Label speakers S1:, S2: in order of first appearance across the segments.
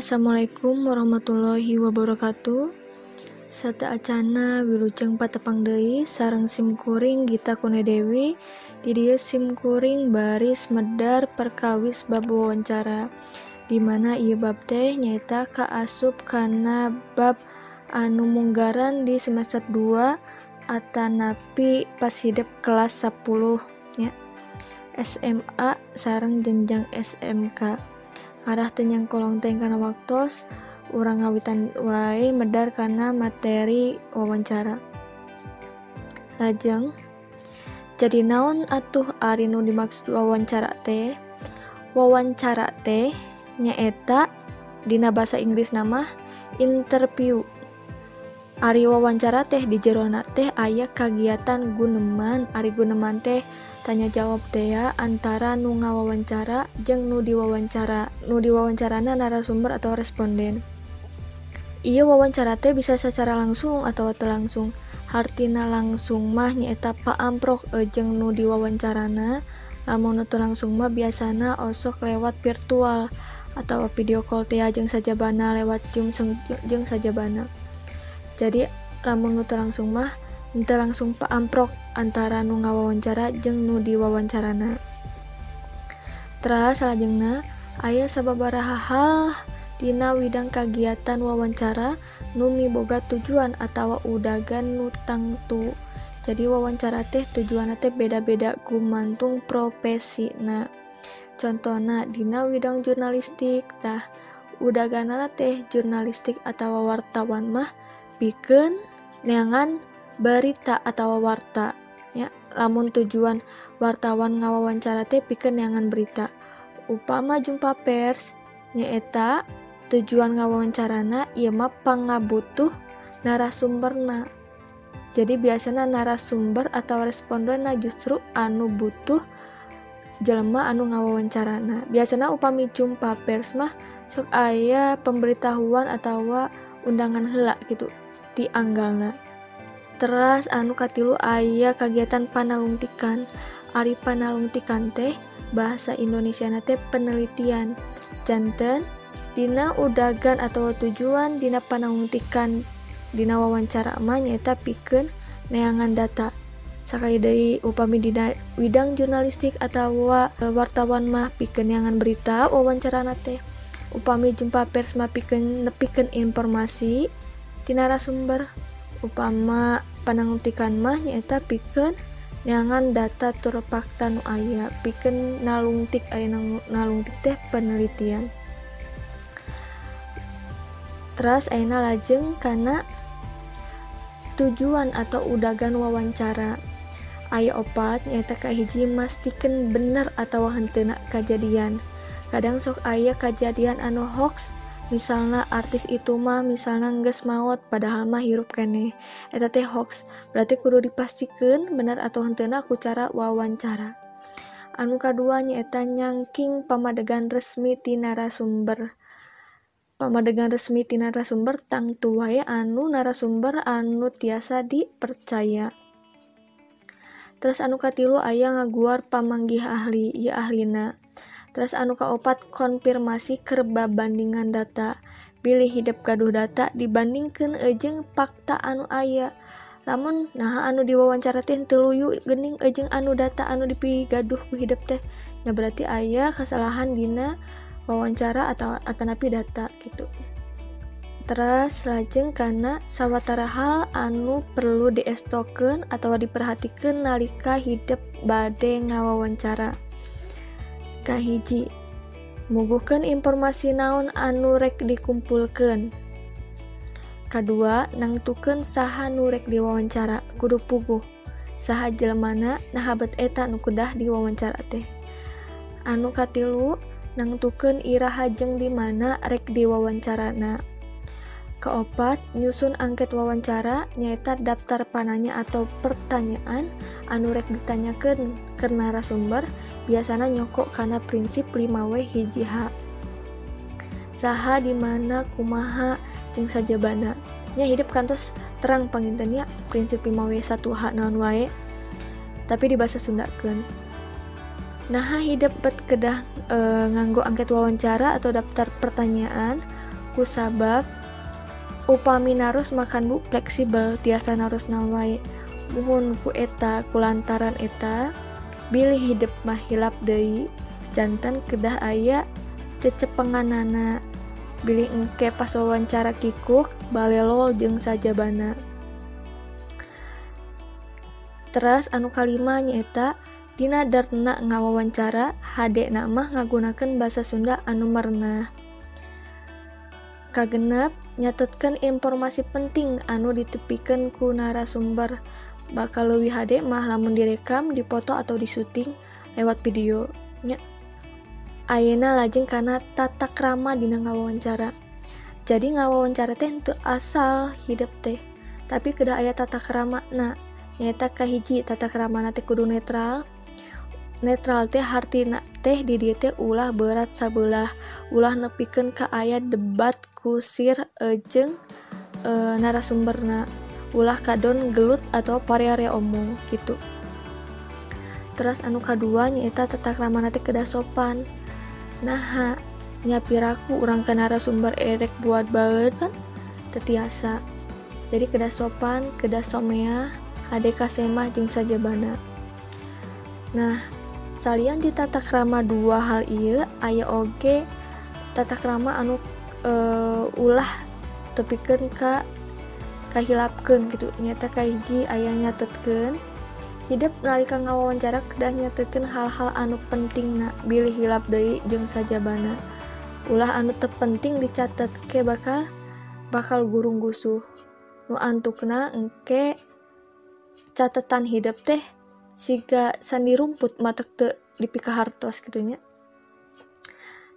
S1: Assalamualaikum warahmatullahi wabarakatuh. Sateuacana wilujeng patepang deui sareng simkuring Gita Kunedewi. Di dieu simkuring baris medar perkawis bab wawancara, di mana ieu bab teh nyaeta kaasup kana bab anu munggaran di semester 2 atanapi pas hidep kelas 10 nya SMA sareng jenjang SMK. Arah teu nyangkolong teh kana waktos, urang ngawitan wae medar kana materi wawancara. Lajeng, jadi naon atuh ari nu dimaksud wawancara teh? Wawancara teh nyaeta dina basa Inggrisna mah interview. Ari wawancara teh di jerona teh aya kagiatan guneman. Ari guneman teh tanya jawab teh antara nu ngawawancara jeung nu diwawancara. Nu diwawancarana narasumber atau responden. Ieu wawancara teh bisa secara langsung atau teu langsung. Hartina langsung mah nyaeta paamprok jeung nu diwawancarana. Lamun nu teu langsung mah biasana osok lewat virtual atau video call teh jeung sajabana lewat Zoom jeung sajabana. Jadi lamun nu teu langsung mah teu langsung paamprok antara nu ngawawancara jeung nu diwawancarana. Teras salajengna aya sababaraha hal dina widang kagiatan wawancara nu miboga tujuan atawa udagan nu tangtu. Jadi wawancara teh tujuanna teh beda-beda gumantung profesina. Contona dina widang jurnalistik, tah udaganana teh jurnalistik atawa wartawan mah pikeun neangan berita atawa warta ya. Lamun tujuan wartawan ngawawancara teh pikeun neangan berita. Upama jumpa pers nyaeta tujuan ngawawancarana ieu mah pangabutuh narasumberna. Jadi biasana narasumber atau respondenna justru anu butuh jelema anu ngawawancarana. Biasana upami jumpa pers mah sok aya pemberitahuan atawa undangan heula gitu di anggalna. Teras anu katilu aya kagiatan panalungtikan. Ari panalungtikan teh bahasa Indonesiana teh penelitian. Janten dina udagan atau tujuan dina panalungtikan dina wawancara mah nyaeta pikeun neangan data. Sakali deui upami dina widang jurnalistik atawa wartawan mah pikeun neangan berita wawancarana teh. Upami jumpa pers mah pikeun nepikeun informasi ti narasumber. Upama panalungtikan mah nyaeta pikeun neangan data tur fakta nu aya, pikeun nalungtik. Aya nalungtik teh penelitian. Teras ayeuna lajeng kana tujuan atau udagan wawancara. Aya opat nyaeta kahiji mastikeun bener atawa henteuna kajadian. Kadang sok aya kajadian anu hoax, misalna artis itu mah misalna geus maot padahal mah hirup keneh. Eta teh hoax, berarti kudu dipastikeun bener atau henteuna ku cara wawancara. Anu kadua nyaeta nyangking pamadegan resmi ti narasumber. Pamadegan resmi ti narasumber tangtu wae anu narasumber anu tiasa dipercaya. Terus anu katilu aya ngaguar pamanggih ahli, ieu ahlina. Terus anu kaopat konfirmasi keur babandingan data. Bilih hidep gaduh data dibandingkeun jeung fakta anu aya. Lamun naha anu diwawancara teh teu luyu geuning jeung anu data anu dipigaduh ku hidep teh, nya berarti aya kesalahan dina wawancara atau atanapi data gitu. Terus lajeng kana sawatara hal anu perlu diestokeun atawa diperhatikeun nalika hidep bade ngawawancara. Kahiji, muguhkeun informasi naon anu rek dikumpulkeun. Kadua, nangtukeun saha nu rek diwawancara, kudu puguh saha jelemana naha bet eta nu kedah diwawancara teh. Anu katilu, nangtukeun iraha jeung di mana rek diwawancara. Keopat, nyusun angket wawancara nyaeta daftar pananya atau pertanyaan anu rek ditanyakeun ke narasumber, biasana nyokok kana prinsip 5W 1H. Saha, di mana, kumaha, jeung sajabana. Nya hidup kantos terang panginten nya prinsip 5W 1H naon wae, tapi di bahasa Sundakeun. Naha hidep bet kedah nganggo angket wawancara atau daftar pertanyaan. Kusabab upami naros makan bu fleksibel tiasa naros naon wae. Muhun ku eta kulantaran eta bilih hidep mah hilap deui janten kedah aya cecepenganana bilih engke pas wawancara kikuk balelol jeung sajabana. Teras anu kalima nyaeta dina darna ngawawancara hadena mah ngagunakeun basa Sunda anu merenah. Kagenep nyatetkeun informasi penting anu ditepikeun ku narasumber. Bakal leuwih hade mah lamun direkam, dipoto atau disuting lewat video nya. Ayeuna lajeng kana tata krama dina ngawawancara. Jadi ngawawancara teh henteu asal hidep teh, tapi kedah aya tata kramana. Nyaeta kahiji tata kramana teh kudu netral. Netral teh hartina teh di dieu teh ulah berat sabelah, ulah nepikeun ka aya debat kusir jeung narasumberna, ulah kadon gelut atau parea-area omong gitu. Terus anu kadua nyaeta tata kramana teh kedah sopan. Naha nya piraku urang ka narasumber erek buat baeud kan teu tiasa. Jadi kedah sopan, kedah someah, hade kasemah jeung sajabana. Nah, salian di tata krama dua hal ieu aya oge tata krama anu ulah tepikeun ka kahilapkeun gitu. Nyaeta kahiji aya nyatetkeun hidep nalika ngawawancara kedah nyatetkeun hal-hal anu pentingna bilih hilap deui jeung sajabana. Ulah anu teu penting dicatet ke bakal gurung gusuh. Nu antukna engke catetan hidep teh siga sandi rumput matek teu dipikahartos kitu nya.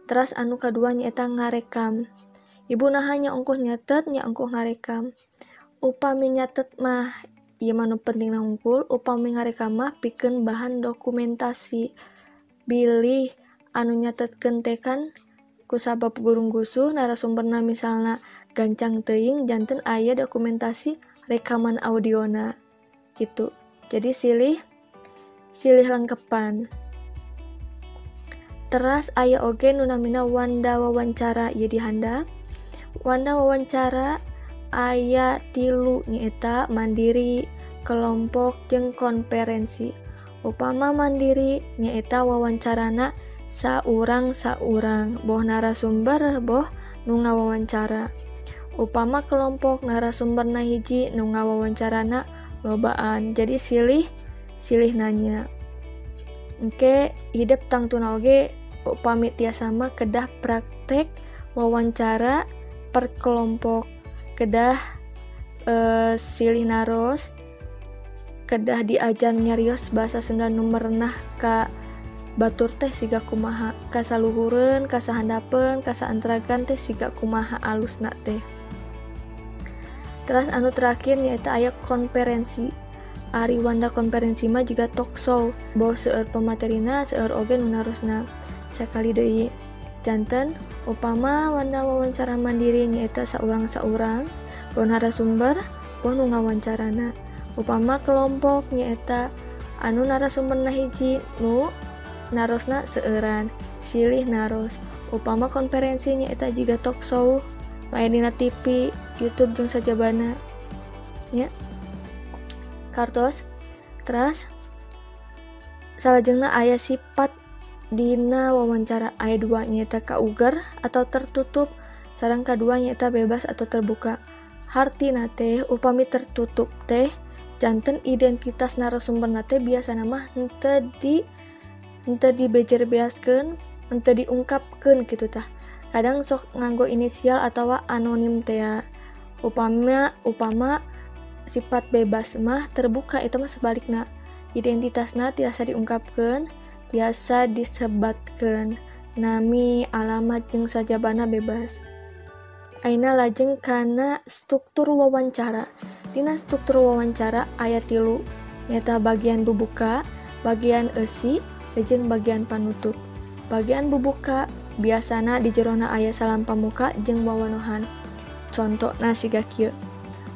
S1: Teras anu kadua nyaeta ngarekam. Ibu naha nya ongkoh nyatet nya ongkoh ngarekam. Upami nyatet mah ieu mah nu pentingna hungkul, upami ngarekam mah pikeun bahan dokumentasi. Bilih anu nyatetkeun teh kan kusabab gurung gusuh narasumberna misalna gancang teuing janten aya dokumentasi rekaman audiona gitu. Jadi silih lengkepan. Teras aya oge nu namina wanda wawancara ieu di handap. Wanda wawancara aya tilu nyaeta mandiri, kelompok jeung konferensi. Upama mandiri nyaeta wawancarana saurang-saurang, boh narasumber boh nu ngawawancara. Upama kelompok narasumberna hiji nu ngawawancarana lobaan. Jadi silih nanya. Engke hidep tangtuna oge upami tiasa mah kedah praktek wawancara per kelompok, kedah silih naros, kedah diajar nyarios bahasa Sunda nu merenah ka batur teh siga kumaha, kasaluhureun, kasahandapeun, kasaantaragan teh siga kumaha alusna teh. Teras anu terakhir nyaeta aya konferensi. Ari wanda konferensi mah jiga talk show, boh seueur pematerina, seueur oge nu narosna. Sakali deui janten upama wanda wawancara mandiri nyaeta saurang-saurang, boh narasumber, boh nu ngawancarana. Upama kelompok nyaeta anu narasumberna hiji nu narosna seueuran, silih naros. Upama konferensi nyaeta jiga talk show, aya dina TV, YouTube jeung sajabana nya. Kartos. Teras salajengna aya sifat dina wawancara aya dua nyaeta kauger atau tertutup, sareng kadua nyaeta bebas atau terbuka. Hartina teh upami tertutup teh janten identitas narasumberna teh biasana mah henteu dibejer-beaskeun, henteu diungkapkeun kitu tah. Kadang sok nganggo inisial atawa anonim teh. Upama sifat bebas mah terbuka itu mah sebalikna. Identitasna tiasa diungkapkeun, tiasa disebatkeun. Nami, alamat jeung sajabana bebas. Ayeuna lajeng kana struktur wawancara. Dina struktur wawancara aya tilu, nyaeta bagian bubuka, bagian eusi, jeung bagian panutup. Bagian bubuka biasana di jerona aya salam pamuka jeung wawanohan. Contona siga kieu.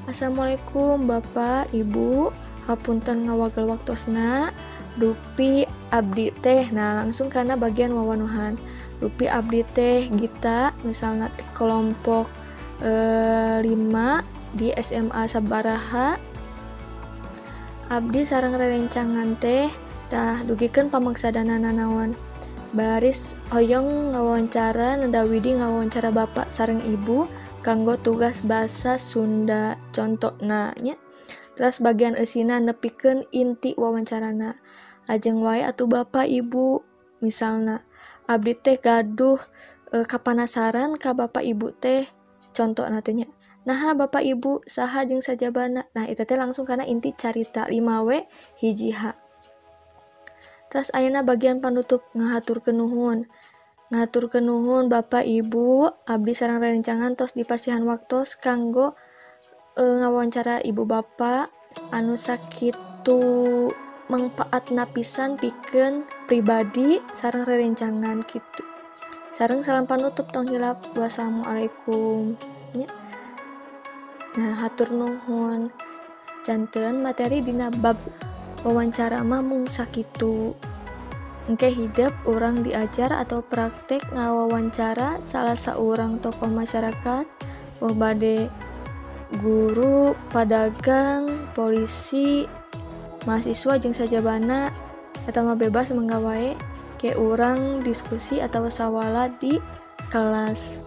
S1: Assalamualaikum Bapak, Ibu, hapunten ngawagel waktosna, dupi abdi teh. Nah, langsung kana bagian wawanohan. Rupi abdi teh Gita misalna ti kelompok 5 di SMA sabaraha. Abdi sareng rerencangan teh tah dugikeun pamaksadana nanaon. Baris hoyong ngawawancara neda widi ngawawancara bapak sareng ibu kanggo tugas basa Sunda contona nya. Terus bagian eusina nepikeun inti wawancarana. Lajeng wae atuh bapak ibu misalna abdi teh gaduh kapanasaran ka bapak ibu teh contona teh nya. Naha bapak ibu saha jeung sajabana. Nah eta teh langsung kana inti carita 5W 1H. Terus ayeuna bagian panutup ngahaturkeun nuhun. Ngahaturkeun nuhun bapak ibu abdi sareng rerencangan tos dipasihan waktos kanggo ngawawancara ibu bapak anu sakitu mangpaatna pisan pikeun pribadi sareng rerencangan kitu. Sareng salam panutup tong hilap wassalamualaikum nya. Nah hatur nuhun. Janten materi dina bab wawancara mah mung sakitu. Engke hidep urang diajar atau praktek ngawawancara salah saurang tokoh masyarakat, boh bade guru, padagang, polisi, mahasiswa jeung sajabana eta mah bebas mangga wae ke urang diskusi atau sawala di kelas.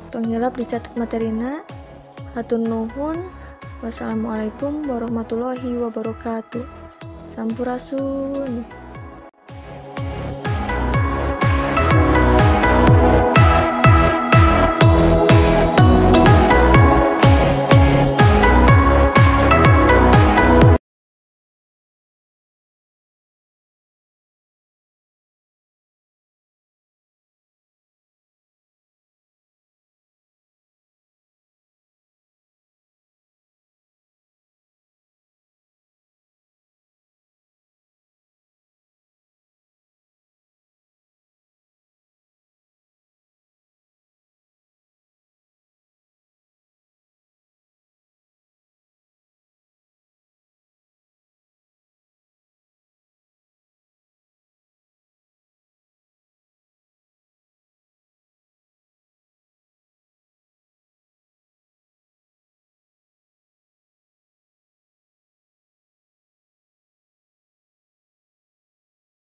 S1: Tong hilap dicatat materina. Hatur nuhun. Wassalamualaikum warahmatullahi wabarakatuh. Sampurasun.